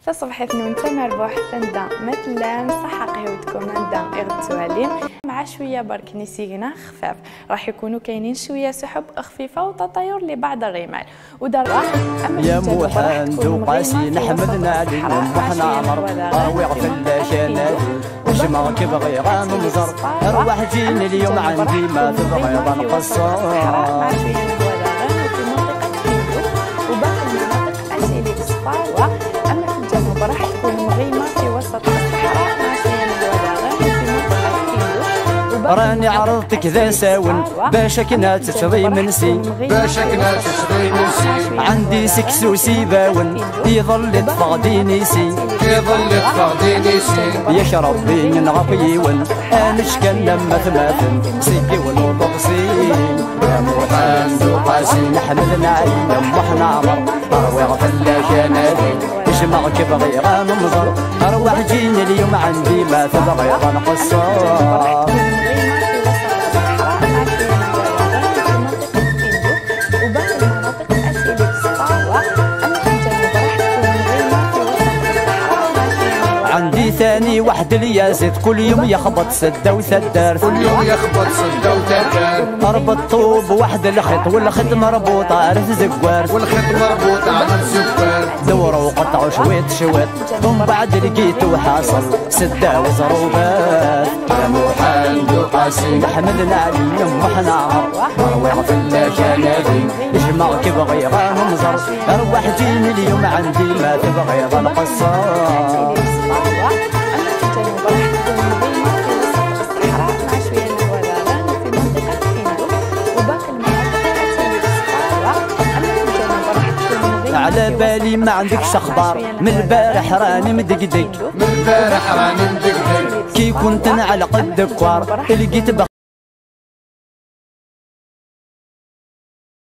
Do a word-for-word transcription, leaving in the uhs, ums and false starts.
Taṣebḥit-nwen d tamerbuḥt anda ma tellam, ṣaḥḥa qehwetkum anda i ɣ-tettwalim. Mɛa cwiya berk n isigna xfaf, raḥ ikunu kaynin cwiya suḥub xfifa u taṭayur li beɛḍ rrimal. U d rraḥ, ama يا teǧǧa محمد وقاسي نحمد نعلي ومحنا عمر، راوي غفل كنادي، جمع كبغي غنمزر، روح جيني اليوم عندي ما تبغي غنقصر. وباقي المناطق أسيلي الصفار، أما في الجنوب راح تكون مغيمة في وسط الصحراء مع شوية من الوداع، غير في منطقة كيلو. وباقي راني المناطق عرضتك ذا ساون، باش كنا تشري منسي. باش كنا تشري منسي. عندي سكسو سيباون، يظل يطفى دينيسي. يظل يطفى دينيسي. يا ربي نغاك يون، أنا شكلنا مثمثن، سيكي ونوضغسي. يا محمد وقاسي نحمد نعيم، محنا عمر، أروي غفل كنادي. جمع كبغي غنمزر، أروح جيني اليوم عندي ما تبغي غنقصر. عندي ثاني واحد اليازيد كل يوم يخبط سدة وسدارت. كل يوم يخبط سدة وسدارت. ربط طوب واحد الخيط والخيط مربوط على الزقارت. والخيط مربوط على الزقارت. دوروا وقطعوا شويط شويط، ومن بعد لقيتو حاصل سدة وزروبات. يا محمد وقاسي نحمد نعلي، يما حنا عمر، مروي غفل كنادي. جمع كبغي غنمزر، روح جيني اليوم عندي ما تبغي غنقصر. على بالي ما عندكش اخبار، من البارح راني مدقدق. من البارح راني مدقدق. كي كنت نعلق الدكار، لقيت